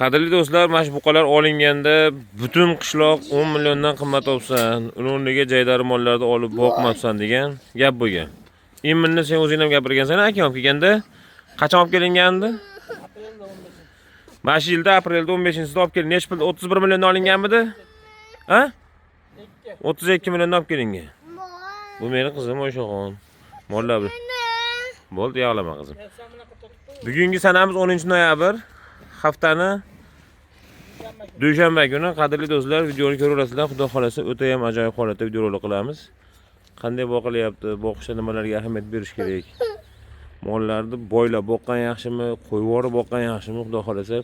Qadrli do'stlar, mana shu buqalar olinganda butun qishloq 10 milliondan qimmat olsan, uni o'rniga jaydari mollarni olib boqmabsan degan gap bo'lgan. Именно sen o'zing ham gapirgansan, aka, olib kelganda. Qachon olib kelingandi? Aprelda 15. Mana shu yilda aprelda 15-sida olib kelin. Nechi pul? 31 milliondan olinganmidi? Ha? 2. 32 milliondan olib kelingan. Bu meni qizim Oyshaxon. Mollar bilan. Bo'ldi, yig'lama qizim. Sen bunaqa totib Bugungi sanamiz 10-noyabr. Haftani dushanba kuni, qadrli do'stlar, videoni ko'raverasizlar. Xudo xolasa, o'ta ham ajoyib holatda videorolik qilamiz. Qanday boqilyapti, boqishda nimalarga ahamiyat berish kerak? Mollarni boylab boqqan yaxshimi, qo'yib yuborib boqqan yaxshimi? Xudo xolasa,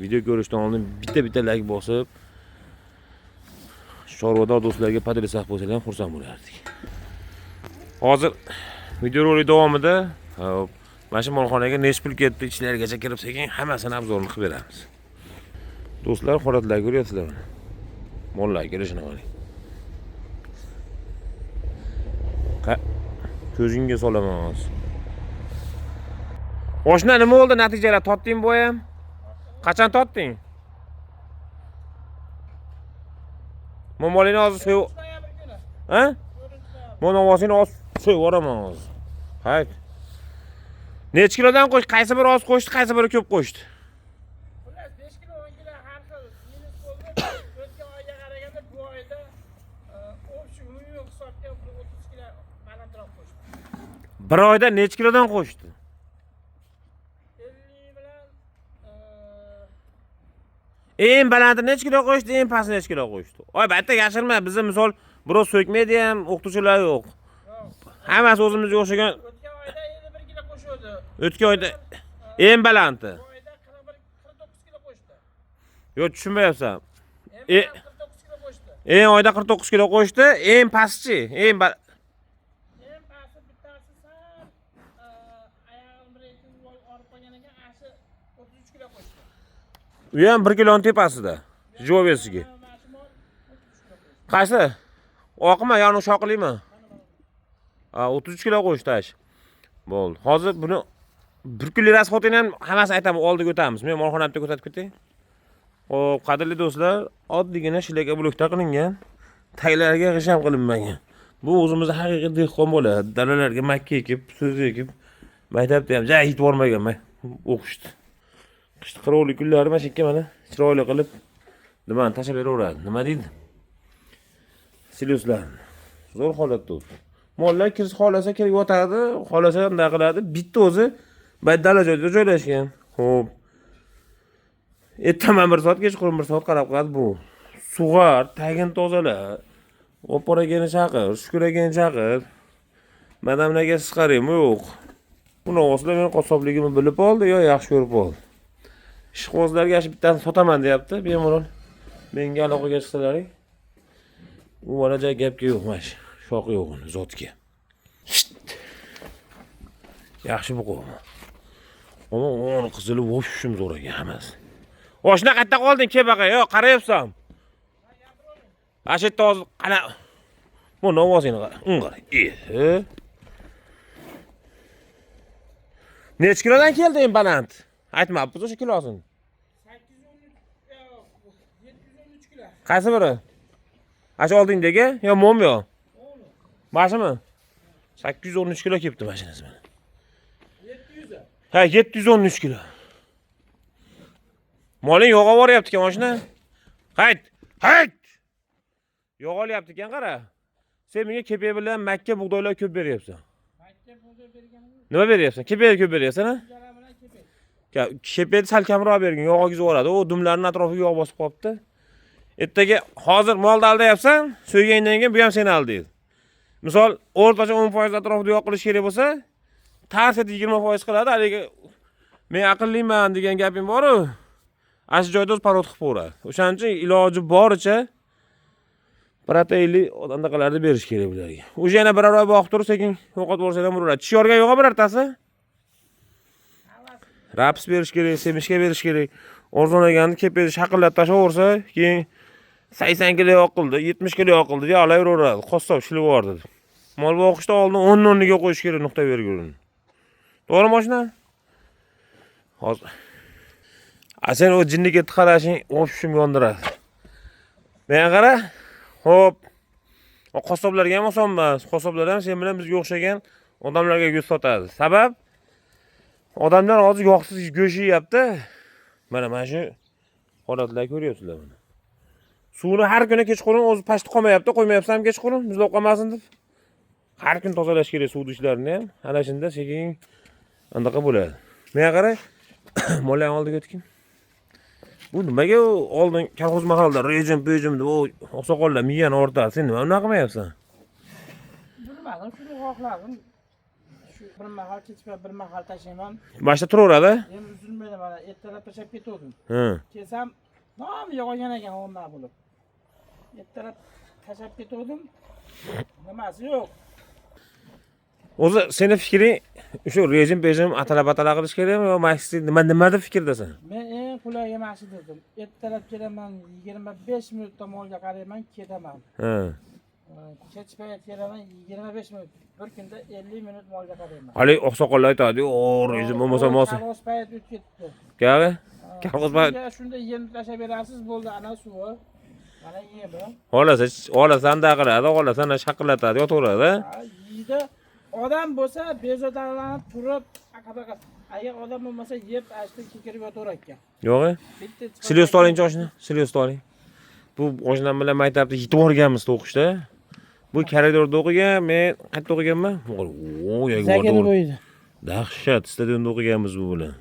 video ko'rishdan oldin bitta-bitta like bosib, chorvador do'stlarga поделиться qilib qo'ysanglar ham xursand bo'lardik. Hozir videorolik davomida, hop, mana shu molxonaga necha pul ketdi, ichlarigacha kirib sekin hammasini обзор ini qilib beramiz. Do'stlar, holatlarni ko'ryapsizlar mana. Mollar kelishini qarang. Ko'zingga solaman hozir. Oshna, nima bo'ldi natijalar? Totdingmi boyam? Qachon totding? Momolingni hozir so'yib, Noyabr kuni. ha? 4-noyabr. Monovosini hozir so'yib yuboraman hozir. Hayt. Necha kilodan qo'sh? Qaysi biri oz qo'shdi, qaysi biri ko'p qo'shdi? Xullas 5 kilo 10 kilo har xil minus bo'ldi. O'tgan oyga qaraganda bu oyda общий umumiy hisobga bir 30 kilo balandroq qo'shdi. Bir oyda necha kilodan qo'shdi? 50 bilan Eng balandi necha kilo qo'shdi, eng pasti necha kilo qo'shdi? Oy, bitta yashirma, bizda misol birov so'kmaydi ham, o'qituvchilar yo'q. yo'q. Hammasi o'zimizga o'xshagan. O'tgan oyda 51 kilo qo'shuvdi. O'tgan oyda eng balandi. Bu oyda 41 49 kilo qo'shdi. Yo'q, tushunmayapsan. Eng baland 49 kilo qo'shdi. Eng oyda 49 kilo qo'shdi, eng pastchi, Eng pasti bittasi sal oyog'ini bir ikki og'rib qolgan ekan, ashi 33 kilo qo'shdi. U ham 1 kiloni tepasida. Jovesiga. Mana shu mol 33 kilo qo'shdi. Qaysi? Oqmi, ya'ni shoqlimi? Ha, 33 kilo qo'shdi ash. Bo'ldi. Hozir buni bir kunlik расход ini ham hammasi aytaman, oldiga o'tamiz. Men molxonani bitta ko'rsatib ketay. Xo'p, qadrli do'stlar, oddiygina shlaka blokda qilingan. Taglariga g'ish ham qilinmagan. Bu o'zimizda haqiqiy dehqon bo'ladi. Dalalarga makka ekib, so'z ekib, maktabda ham ja yetib bormagan o'qishdi. Qishda qirovli kunlari mana shu yerga mana chiroyli qilib nimani tashlab beraveradi. Nima deydi? Silyuslarni. Zo'r holatda o'zi. Mollar kirsa xohlasa kirib yotadi, xohlasa bunday qiladi. Bitta o'zi dala joyda joylashgan. Xo'p. Ertaman bir soat, kechqurun bir soat qarab qoladi bu. Sug'ar, tagini tozalar. Opor akani chaqir, Shukur akani chaqir. Madamlarga siz qaraymi? Yo'q. Bu novvoslar meni qassobligimni bilib oldi yo yaxshi ko'rib oldi. Ishqibozlarga shu bittasini sotaman deyapti, bemalol menga aloqaga chiqsalaring. U bola joy gapga yo'q mana shu. Shoxi yo'q uni zotga. Shit. Yaxshi bu qo'mi. Ammo uni qizili вообще zo'r ekan hammasi. Oshna, qayerda qolding? Kel baqa, yo'q, qarayapsan. Mana shu yerda hozir qana. Bu novvosingni qara. Uni qara. Eh. Necha kilodan keldi eng baland? Aytmabmiz o'sha kilosini. 813 yo'q, 713 kilo. Qaysi biri? Ana shu oldingdagi yo mo'm yo? Mana shumi? 813 kilo kelibdi mashinasi mana. 700. Ha, 713 kilo. Moling yo'g'olib boryapti ekan mashina. Hayt! Hayt! Yo'g'olyapti ekan, qara. Sen menga kepak bilan makka bug'doylar ko'p beryapsan. Makka bug'doy berganim yo'q. Nima beryapsan? Kepak ko'p beryapsan, ha? Jala bilan kepak. Kepakni sal kamroq bergin, yog' ogizib yuboradi. U dumlarning atrofiga yog' bosib qolibdi. Ertaga hozir molni aldayapsan, so'ygandan keyin bu ham seni aldaydi. Misol, o'rtacha 10% atrofida yog' qilish kerak bo'lsa, tars etib 20% qiladi. Haligi men aqlliman degan gaping bor-u. Ana shu joyda o'zi parod qilib qo'yadi. O'shaning uchun iloji boricha proteinli anaqalarni berish kerak bularga. O'sha yana biror oy boqib turib, sekin yo'qotib yuborsa ham bo'laveradi. Tish yorgan yo'q birortasi? Raps berish kerak, semishka berish kerak. Arzonlaganni kepakni shaqillatib tashlaversa, keyin 80 kilo yo'q qildi, 70 kilo yo'q qildi, deya olaveraveradi. Qassob shilib yubordi deb. Mol boqishda oldin 10 o'rniga qo'yish kerak nuqta bergurini. To'g'ri mashina? Hozir A sen o jinniga qarashing общем yondiradi. Menga qara. Xo'p. O qassoblarga ham oson emas. Qassoblar ham sen bilan bizga o'xshagan odamlarga go'sht sotadi. Sabab odamlar hozir yog'siz go'sht yeyapti. Mana shu holatlarni ko'ryapsizlar mana. Suvni har kuni kechqurun o'zi pashti qolmayapti, qo'ymayapsan ham kechqurun, muzlab qolmasin deb. Har kun tozalash kerak suv idishlarini ham. Ana shunda sekin anaqa bo'ladi. Menga qara, mollarni oldiga o'tgin. Bu nimaga u oldin kolxoz mahallada rejim pejim deb u oqsoqollar miyani ortadi. Sen nima unaqa qilmayapsan? Bilmadim, shuni xohladim. Shu bir mahal kechma, bir mahal tashlayman. Mana shu turaveradi. Endi uzilmaydi mana ertalab tashlab ketuvdim. Ha. Kelsam, nom yo'qolgan ekan o'ndan bo'lib. Ertalab tashlab ketuvdim. Nimasi yo'q. O'zi seni fikring shu rejim pejim atala batala qilish kerakmi yo mana nima deb fikrdasan? Men eng qulayi mana shu dedim. Ertalab kelaman, 25 minutda molga qarayman, ketaman. Ha. Kech payt kelaman, 25 minut. Bir kunda 50 minut molga qarayman. Hali oqsoqollar aytadi, o rejim bo'lmasa mos. Kolxoz payt o'tib ketdi. Kabi? Kolxoz payt Shunda yem tashlab berasiz, bo'ldi, ana suvi. Mana yemi. Xohlasa, xohlasa anda qiladi, xohlasa ana shaqillatadi, yotaveradi. Ha, yeydi. Odam bo'lsa bezovtalanib turib, aqabaqa. Agar odam bo'lmasa yeb, ashta kekirib yotaverar ekan. Yo'q. Bitta chiqar- Silyos olingchi oshni, silyos oling. Bu oshnam bilan maktabda yetib yuborganmiz o'qishda. Bu koridorda o'qigan, men qayerda o'qiganman? O, Zakin bo'yida. Dahshat stadionda o'qiganmiz bu bilan.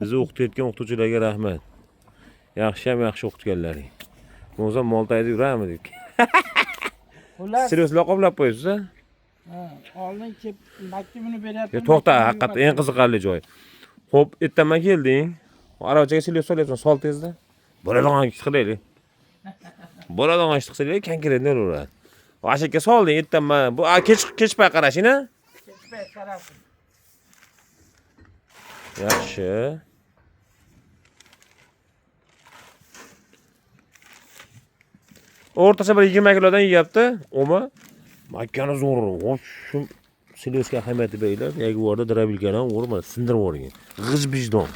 Bizni o'qitayotgan o'qituvchilarga rahmat. Yaxshi ham yaxshi o'qitganlaring. Bo'lmasa mol tagida yurarmidik. Xullas, Silyoslar qoplab qo'yibsiz a? ha, oldin kelib maktabini beryapti. Yo, to'xta, haqiqatda eng qiziqarli joy. Xo'p, ertaman kelding. Aravachaga silyos solyapsan, sol tezda. Bo'ladigan ish qilaylik. Bo'ladigan ish qilsak, konkretно bo'laveradi. Ashakka solding ertaman. Bu kech kech payt qarashing a? Kech payt qarashim. Yaxshi. O'rtacha bir 20 kilodan yeyapti. Umi makkani zo'r. Xo'p, shu silyosga ahamiyati beringlar. Yaguarda drabilkani ham urma, sindirib yuborgan. G'ij bijdon.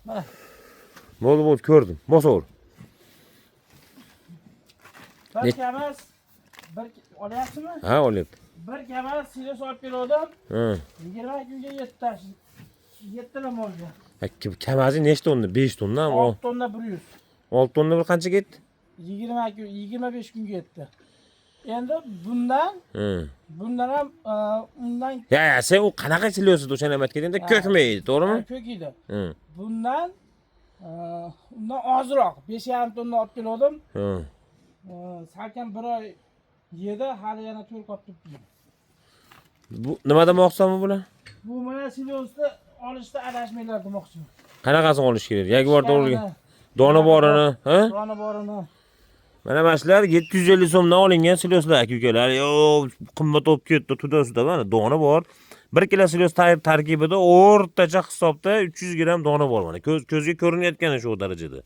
Mana. Bo'ldi, bo'ldi, ko'rdim. Bosaver. Bir kamas bir olyapsizmi? Ha, olyapti. Bir kamas silos olib keluvdim. Ha. 20 kunga yetti. Yettila molga. Ha, Kamazi nechta tonna? 5 tonna. 6 tonna 100. 6 tonna bir qancha ketdi? 20 kun, 25 kunga yetdi. Endi bundan Ha. bundan ham undan Ya, ya, sen u qanaqa silyosni o'shani aytib ketding, ko'kmaydi, to'g'rimi? ko'k edi. Ha. Bundan undan ozroq 5,5 tonna olib keluvdim. Ha. Salkam bir oy yedi, hali yana to'rt qolib turibdi. Bu nima demoqchisan bu bilan? Bu mana silosni olishda adashmanglar demoqchiman. Qanaqasini olish kerak? Yaguar to'g'ri. Dona borini, ha? Dona borini. Mana shular 750 so'mdan olingan silyoslar aka ukalar. Yo, qimmat bo'lib ketdi, tuda-suda mana dona bor. 1 kilo silyos tarkibida o'rtacha hisobda 300 gramm dona bor mana. Ko'zga ko'rinayotgani shu darajada.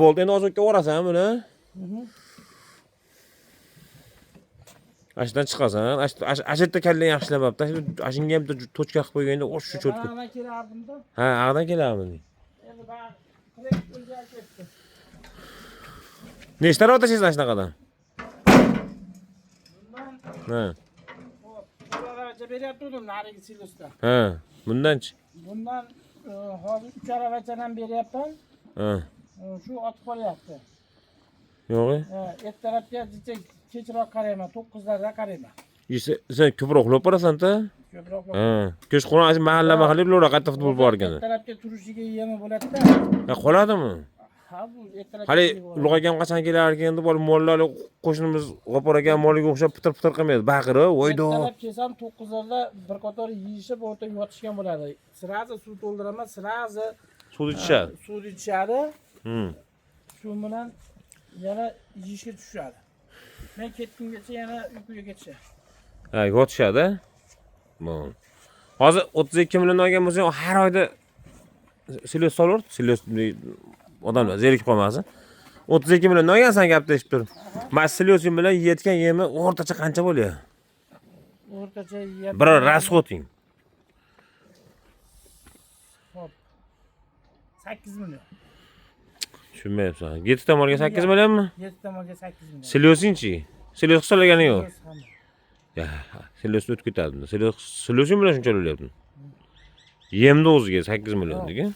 Bo'ldi, endi ozodga borasan buni. Ashdan chiqasan. Ash yerda kallang yaxshilamabdi. Ashinga ham bitta tochka qilib qo'yganda, o shu cho'tka. Mana kelardimda. Ha, ag'dan kelarmidi? Endi bak qilib o'lgan ketdi. Nechta arava tashlaysan shunaqadan? Bundan Ha. hop, bir aravacha beryaptim narigi silosda. Ha, bundanchi? Bundan hozir 3 aravachadan beryapman. Ha. Shu otib qolyapti. Yo'q. Ha, ertalabga jicha kechroq qarayman, 9larda qarayman. Sen ko'proq uxlab borasan-da. Ko'proq Ha. Kechqurun ana mahalla mahalla ular qayerda futbol bor ekan. Ertalabga turishiga yemi bo'ladi-da. Ha, qoladimi? Ha, bu ertalabga Hali yeb Ulug' akam qachon kelar ekan deb olib mollar qo'shnimiz G'opor akam moliga o'xshab pitir-pitir qilmaydi. Baqirib, voydo. Ertalab kelsam 9larda bir qator yeyishib o'rta yotishgan bo'ladi. Sразу suv to'ldiraman, sразу Suv ichishadi. Suv ichishadi. Shu bilan yana yeyishga tushadi. Men ketgungacha yana uyquga ketishadi. Ha, yotishadi. Bo'ldi. Hozir 32 million olgan bo'lsang, har oyda silyos solaver, silyos odamlar zerikib qolmasin. 32 million olgansan gapni eshitib turib. Mana silyosing bilan yeyotgan yemi o'rtacha qancha bo'lyapti? O'rtacha yeyapti. Biror расходing. Hop. 8 million. Tushunmayapsan. 7 ta molga 8 millionmi? 7 ta molga 8 million. Silyosingchi? Silyos hisoblagani yo'q. Silyos hamma. Ya, silyosni o'tib ketadi. Silyos, silyosing bilan shuncha o'lyapti. Yemni o'ziga 8 million degan.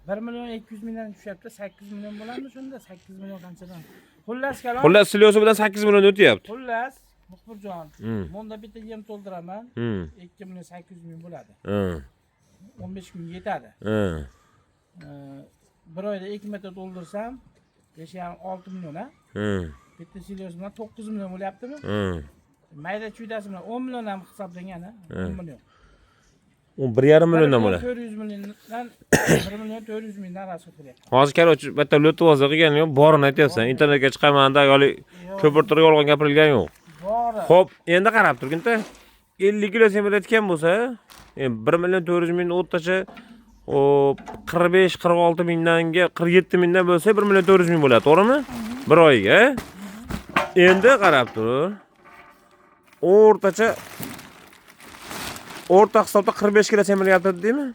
1 million 200 mingdan tushyapti. 8 million bo'ladimi shunda? 8 million qanchadan? Xullas kalom. Xullas, silyosi bilan 8 million o'tyapti. Xullas, Muxbirjon, bunda bitta yem to'ldiraman. 2 million 800 ming bo'ladi. 15 kunga yetadi. Bir oyda 2 marta to'ldirsam 5,5 6 million a. Bitta silyos bilan 9 million bo'lyaptimi? Mayda chuydasi bilan 10 million ham hisoblangan a. 10 million. U 1,5 milliondan bo'ladi. 400 milliondan 1 million 400 mingdan rasxod qilyapti. Hozir короче, bitta lo'tvoza qilgani yo'q, borini aytyapsan. Internetga chiqaman-da, yoki ko'pirtirib yolg'on gapirilgani yo'q. Bori. Xo'p, endi qarab turgin-da. 50 kilo semirayotgan bo'lsa, endi 1 million 400 ming o'rtacha o 45-46 mingdanga 47 mingdan bo'lsa 1 million 400 ming bo'ladi, to'g'rimi? Bir oyga. Endi qarab tur. O'rtacha o'rta hisobda 45 kilo semiryapti deymi?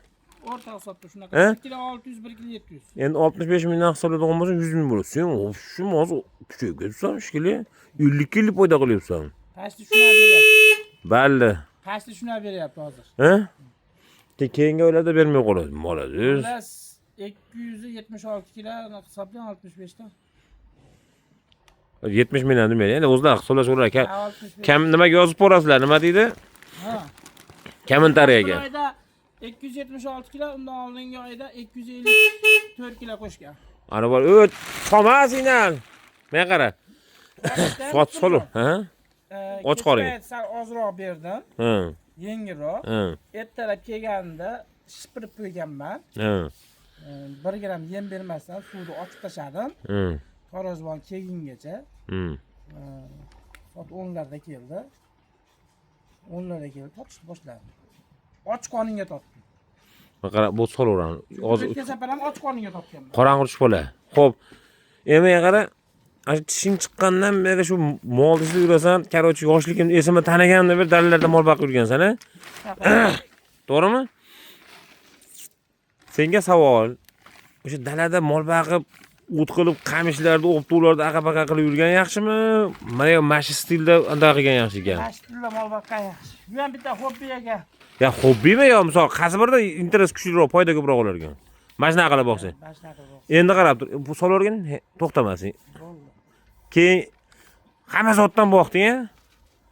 O'rta hisobda shunaqa. He? 1 kilo 600, 1 kilo 700. Endi 65 mingdan hisoblaydigan bo'lsang 100 ming bo'ladi. Sen shu hozir kuchayib ketibsan, shekilli. 50 kilo foyda qilyapsan. Pastni shuna beryapti. Balli. Pastni shuna beryapti hozir. Ha? Keyingi oylarda bermay qoladi. Молодец. Xullas 276 kilo hisoblang 65 dan. 70 mingdan demaydi. Endi o'zlari hisoblashaverar ekan. Ha, 65. Kam nimaga yozib borasizlar? Nima deydi? Ha. Kommentariyaga. Bir oyda 276 kilo, undan oldingi oyda 254 kilo qo'shgan. Ana bor, o't, tomasingdan. Men qara. Sot solu, ha? Och qoling. Kechki sal ozroq berdim, yengilroq. Ertalab kelganida shipirib qo'yganman. 1 gram yem bermasdan suvni ochib tashladim. Tarozbon kelgungacha soat 10larda keldi. 10larda kelib totishni boshladi. Och qoringa totdim. Men qara, bu solaveradi. Hozir O'tgan safar ham och qoringa totganman. Qorong'i tushib qoladi. Xo'p. Endi men qara, ana tishing chiqqandan beri shu mol ichida yurasan. Короче, yoshligimda esimda taniganimdan beri dalalarda mol boqib yurgansan, a? To'g'rimi? Senga savol. O'sha dalada mol boqib, o't qilib, qamishlarda, o'qituvlarda aqa-paqa qilib yurgan yaxshimi? Mana shu stilda unda qilgan yaxshi ekan. Mana shu tilda mol boqqan yaxshi. Bu ham bitta hobbi ekan. Ya hobbimi yo misol qaysi birida interes kuchliroq, foyda ko'proq olar ekan? Mana shunaqa qilib boqsang. Mana shunaqa qilib boqsang. Endi qarab tur, bu solavergin, to'xtamasin. Bo'ldi. Keyin hamma zotdan boqding, a?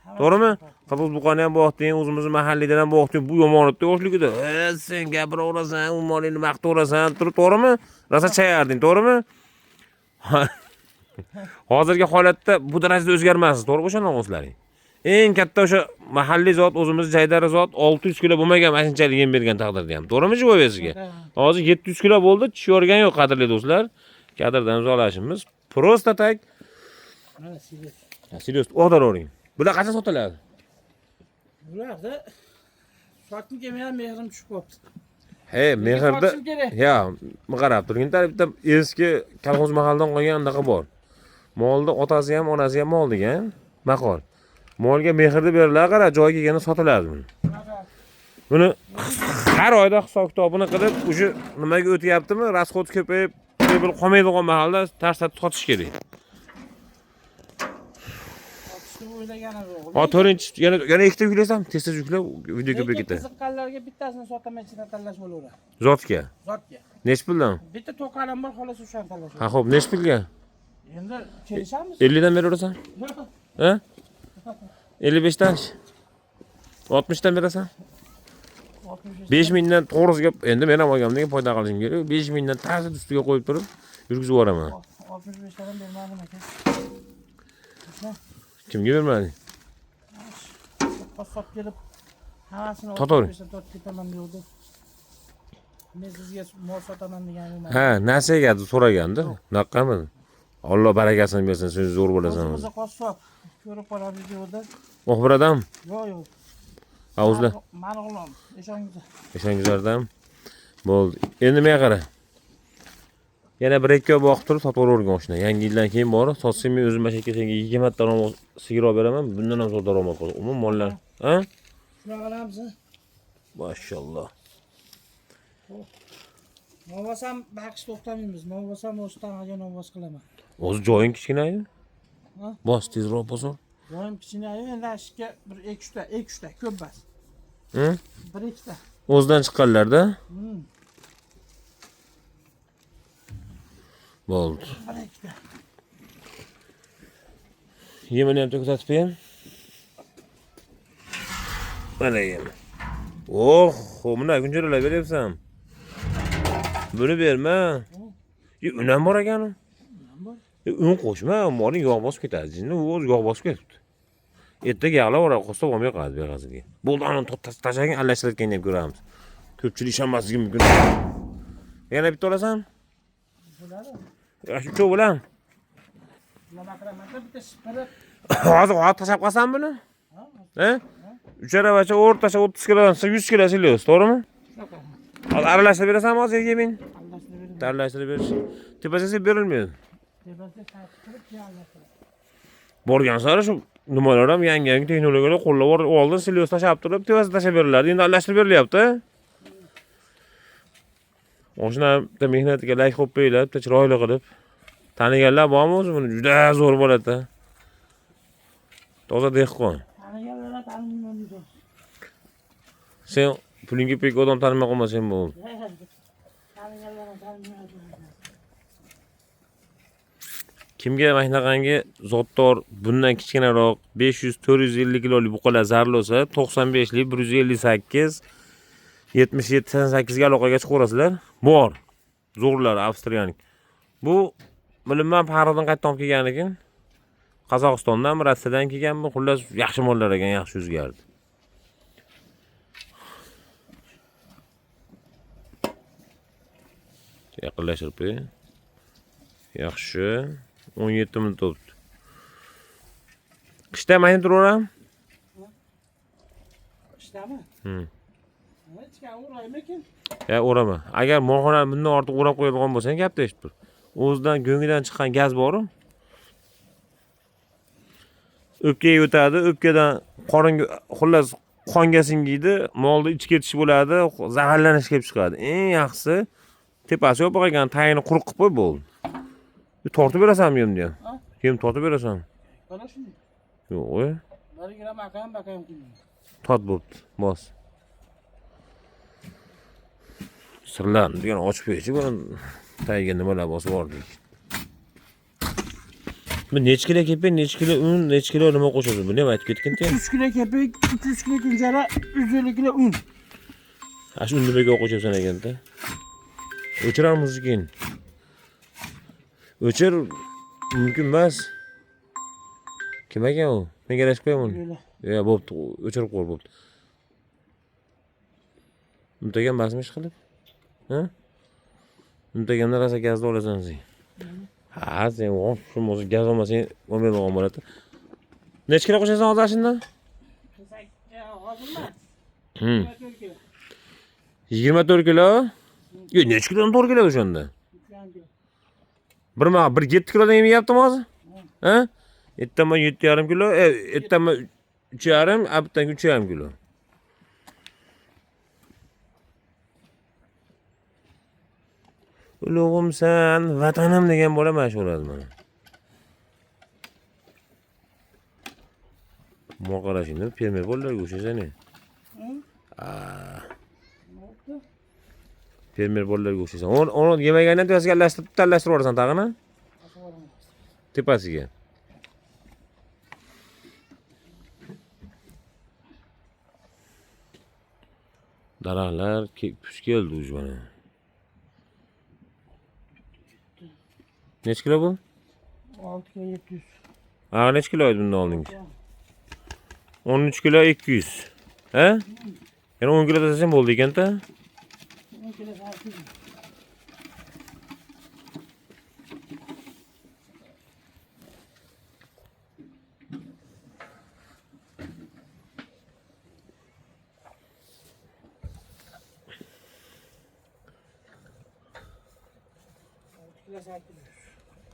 Hamma To'g'rimi? zotdan. Qobul buqani ham boqding, o'zimizni mahalliydan ham boqding. Bu yomon otdi yoshligida. E, sen gapiraverasan, u molingni maqtaverasan, turib, to'g'rimi? Rosa chayarding, to'g'rimi? Hozirgi holatda bu darajada o'zgarmasdi, to'g'ri o'sha o'zlaring. Eng katta o'sha mahalliy zot, o'zimiz jaydari zot 600 kilo bo'lmagan mana shunchalik yem bergan taqdirda ham. To'g'rimi Juvavesiga? Hozir 700 kilo bo'ldi, tish yorgan yo'q, qadrli do'stlar. Kadrdan uzoqlashimiz. Просто так. Mana silyos. Silyos og'daravering. Bular qachon sotiladi? Bularda sotgim kelmagan, mehrim tushib qolibdi. He, mehrda sotishim kerak. Ya, qarab turgin, bitta eski kolxoz mahaldan qolgan anaqa bor. Molni otasi ham, onasi ham mol degan maqol. Molga mehrni beriladi, qara, joyi kelganda sotiladi buni. Buni har oyda hisob kitobini qilib, o'sha nimaga o'tyaptimi, расход ko'payib, прибыль qolmaydigan mahalda tarsatib sotish kerak. Sotishni o'ylaganim yo'q. Ha, to'rtinchi yana ikkita yuklasam, tez-tez yuklab video ko'payib Lekin ketadi. qiziqqanlarga bittasini sotaman, ichidan tanlash bo'laveradi. Zotga. Zotga. Nechi puldan? Bitta to'qalim bor, xolos, o'shani tanlash. Ha, xo'p, nechi pulga? Endi kelishamiz. 50 dan beraverasan? Ha? 55 dan? 60 dan berasan? 65. 5 mingdan to'g'risiga endi men ham olganimdan keyin foyda qilishim kerak. 5 mingdan tarsib ustiga qo'yib turib yurgizib yuboraman. 65 dan bermadim aka. Kimga bermading? Qassob kelib hammasini Totaver. 65 dan tortib ketaman deydi. Men sizga mol sotaman deganim emas. Ha, nasiyaga so'raganda, unaqami? Alloh barakasini bersin, sen zo'r bo'lasan. O'zimizda qassob ko'rib qoladi deydi. Muxbir adam? Yo'q, yo'q. Ha, o'zlar. Mani o'g'lim, eshongiz. Eshangizlardan bo'ldi. Endi menga qara. Yana bir ikki oy boqib turib sotib yuborgan oshna. Yangi yildan keyin borib sotsang, men o'zim mana shu yerga senga 20 ta sigir olib beraman. Bundan ham zo'r daromad qiladi. Umuman mollar, ha? Shunaqa qilamiz. Mashalloh. Novvosam baqish to'xtamaymiz. Novvosam o'zi tanaga novvos qilaman. O'zi joying kichkina-yu. Ha? Bos tezroq bosor. Joyim kichkina, endi ashga bir ikki uchta, ko'p bas. Hı? Bir ikkita. O'zidan chiqqanlarda Bo'ldi. Bir ikkita. Yemini ham ko'rsatib qo'ying. Mana yemi. Oh, bunday kunjaralar beryapsan. Buni berma. Un ham bor ekan. Bor. Un qo'shma, moling yog' bosib ketadi. Jinni u o'zi yog' bosib ketibdi. Ertaga yog'laveradi, qo'shsa bo'lmay qoladi beg'aziga. Bo'ldi, ana tashlagin, aralashtirayotganda ham ko'ramiz. Ko'pchilik ishonmasligi mumkin. Yana bitta olasan? Bo'ladi. Shu uchov bilan. Nima qilaman-da, bitta shipirib. Hozir tashlab qolsam buni? Ha? 3 aravacha o'rtacha 30 kilodan 100 kilo silyos, to'g'rimi? Hozir aralashtirib berasanmi hozir yemin? Aralashtirib beraman. Aralashtirib berish. Tepasiga berilmaydi. Tepasiga sapirib keyin aralashtirib. Borgan sari shu nimalar ham yangi-yangi texnologiyalar qo'llab oldin silyos tashlab turib, tepasiga tashlab beriladi. Endi aralashtirib berilyapti. Oshna bitta mehnatiga layk qo'yib qo'yinglar, bitta chiroyli qilib. Taniganlar bormi o'zi buni? Juda zo'r bo'ladi. Toza dehqon. Taniganlar tanimayman deydi. Sen pulingga pek odam tanimay qolmasang bo'ldi. Taniganlar tanimayman. Kimga mana shunaqangi zotdor bundan kichkinaroq 500-450 kilolik buqalar zarur bo'lsa, 95 lik 158 77 88 ga aloqaga chiqaverasizlar. Bor. Zo'rlar avstriyanik. Bu bilinman Paridan qaytib olib kelgan ekan. Qozog'istondanmi, Rossiyadan kelganmi? Xullas, yaxshi mollar ekan, yaxshi o'zgardi. Yaqinlashtirib qo'ying. Yaxshi. 17 minut o'tdi. Qishda mayda turaveram? Qishdami? Hech kim o'raymikin? Ya o'rama. Agar molxonani bundan ortiq o'rab qo'yadigan bo'lsang, gapni eshitib tur. O'zidan go'ngidan chiqqan gaz bor-u. O'pkaga o'tadi, o'pkadan qoringa, xullas qonga singiydi, molni ichki ketishi bo'ladi, zaharlanish kelib chiqadi. Eng yaxshisi tepasi yopiq ekan, tagini quruq qilib qo'y bo'ldi. Tortib berasanmi yemni ham? Yem tortib berasan. Mana shuni. Yo'q, 1 gram akam bakam qilmayman. Tot bo'pti, bos. Sirlarni degan ochib qo'ychi, buni tagiga nimalar bosib yubordik. Bu necha kilo kepak, necha kilo un, necha kilo nima qo'shasiz? Buni ham aytib ketgin-da. 3 kilo kepak, 300 kilo kunjara, 150 kilo un. Ha, shu unni nimaga qo'shasan ekanda? O'chiramiz keyin. O'chir mumkin emas. Kim ekan u? Men gaylashib qo'yaman uni. Ya bo'pti, o'chirib qo'y bo'pti. Untagan emasmi ish qilib? Ha? Untagandan rosa gazni olasan sen. Ha, sen shu o'zi gaz olmasang bo'lmaydigan bo'ladi. Necha kilo qo'shasan hozir shundan? Hozirmi? 24 kilo. Yo, necha kilodan to'g'ri keladi o'shanda? Bir ma, bir 7 kilodan yeyaptimi hozir? Ha? Ertaman 7,5 kilo, ertaman 3,5, abdan 3,5 kilo. Ulug'imsan, vatanim degan bola mana shu bo'ladi mana. Mol qarashingda fermer bolalarga o'xshaysan. Fermer bolalarga o'xshaysan. Uni yemagandan tepasiga aralashtirib, aralashtirib yuborasan tag'ini. Tepasiga. Daraxtlar kuz keldi уже mana. Necha kilo bu? 6 kilo 700. Ha, necha kilo edi bundan oldingi? 13 kilo 200. Ha? Yana 10 kilo tashlasham bo'ldi ekanda. 10 kilo 800.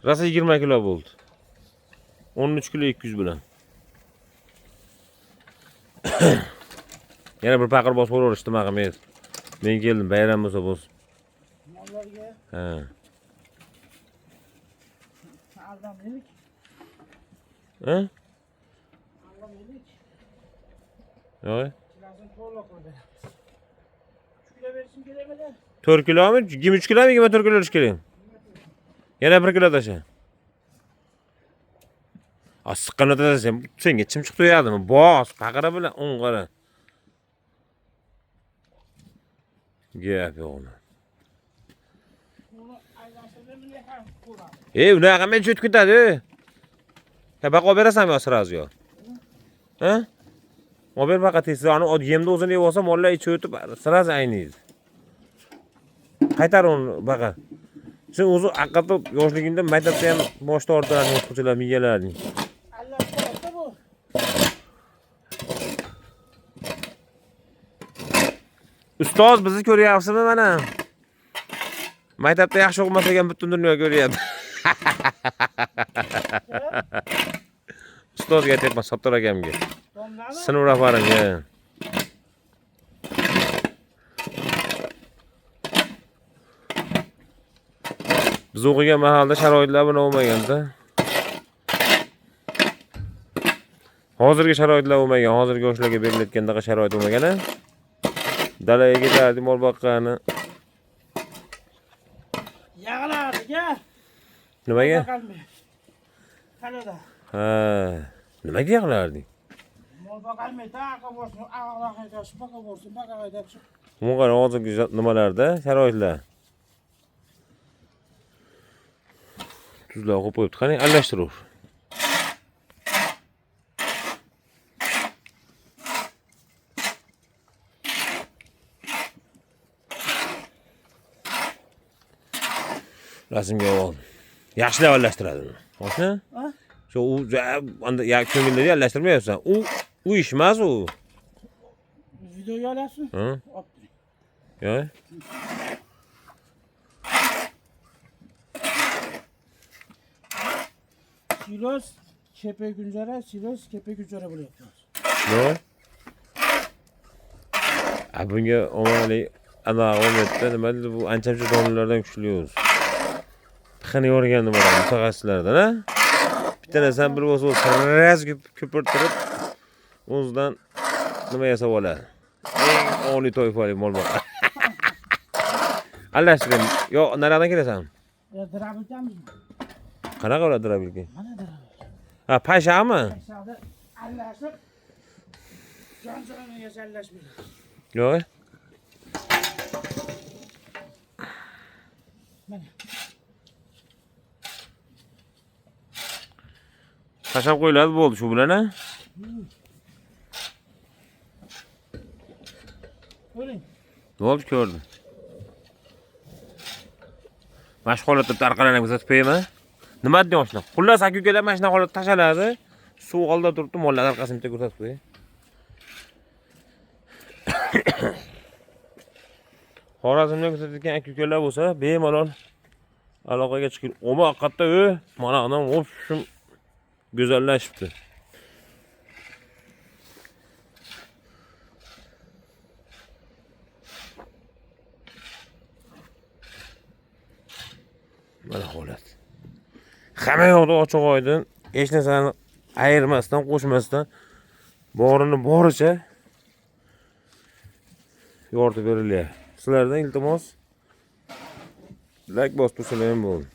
Rosa 20 kilo bo'ldi. 13 kilo 200 bilan. Yana bir paqir bosib o'rishdi nima qilmaydi. Men keldim, bayram bo'lsa bo'lsin. Mollarga. Ha. Arzonlik. Ha? Arzonlik. Yo'q. Kilosini to'liq qilib beramiz. 3 kilo berishim kerakmidi? 4 kilomi? 23 kilomi, 24 kilo olish kerak. Yana 1 kilo tasha. A siqqanda tasha, senga chimchiq to'yadimi? Bos, qaqara bilan o'ng qara. Gap yo'qmi? Uni aylantirib bunday ham ko'ramiz. Ey, unaqa men cho'tib ketadi. Ha, baqa olib berasanmi yo sразу yo? Ha? Olib ber baqa tez. Ani yemni o'zini yeb olsa, mollar ichi o'tib sразу ayniydi. Qaytar uni baqa. Sen o'zi haqiqatda yoshligingda maktabda ham bosh tortarding o'quvchilar miyalaring. Aylanib qo'yadi bu. Ustoz bizni ko'ryapsizmi mana? Maktabda yaxshi o'qimas ekan butun dunyo ko'ryapti. Ustozga aytyapman, Sattor akamga. Sinf rahbarimga. Biz o'qigan mahalda sharoitlar buni bo'lmaganda. Hozirgi sharoitlar bo'lmagan, hozirgi yoshlarga berilayotgandaqa sharoit bo'lmagan. Dalaga ketardi mol boqqani. Yig'lardik-a. Nimaga? Qalada. Ha, nimaga yig'larding? Mol boqolmaydi, aqa borsin, ag'roq haydab, baqa borsin, baqa haydab. Bunga hozirgi nimalarda sharoitlar. Tuzlar qo'yib qo'yibdi. Qani aralashtiruv. Rasmga oldim. Yaxshilab aralashtiradi uni. Xo'shmi? Shu u anda ya ko'ngilda aralashtirmayapsan. U ish emas u. Videoga olyapsizmi? Ha? Olib turing. Yo'q. Silos kepak kunjara, silos kepak kunjara bo'lyapti. Nima? A bunga omali anaqa bo'lmaydi. Nima deydi bu ancha-muncha domlalardan kuchli o'zi. Pixini yorgan nimalar mutaxassislardan, ha? Bitta narsani bilib olsa, raz ko'pirtirib o'zidan nima yasab oladi. Eng oliy toifali mol boqar. Alashtiring. Yo, nariyoqdan kelasan? Ya drabilkamiz. Qanaqa bo'ladi drabilka? Mana drabilka. Ha, pashami? Pashada aralashib jon-joniga aralashmaydi. Yo'q. Mana. Tashlab qo'yiladi bo'ldi shu bilan, ha? Ko'ring. Bo'ldi, ko'rdim. Mana shu holatda tarqalanib ko'rsatib qo'yaymi? Nima deyapsan? Xullas, aka ukalar mana shunaqa holatda tashaladi. Suv oldida turibdi, mollar orqasini bitta ko'rsatib qo'yay. Xorazmda ko'rsatayotgan aka ukalar bo'lsa, bemalol aloqaga chiqing. Oma haqiqatda u mana anam o'pshim go'zallashibdi. Mana holat. Hamma yoqda ochiq oydin, hech narsani ayirmasdan, qo'shmasdan borini boricha yoritib berilyapti. Sizlardan iltimos like bosib tursalar ham bo'ldi.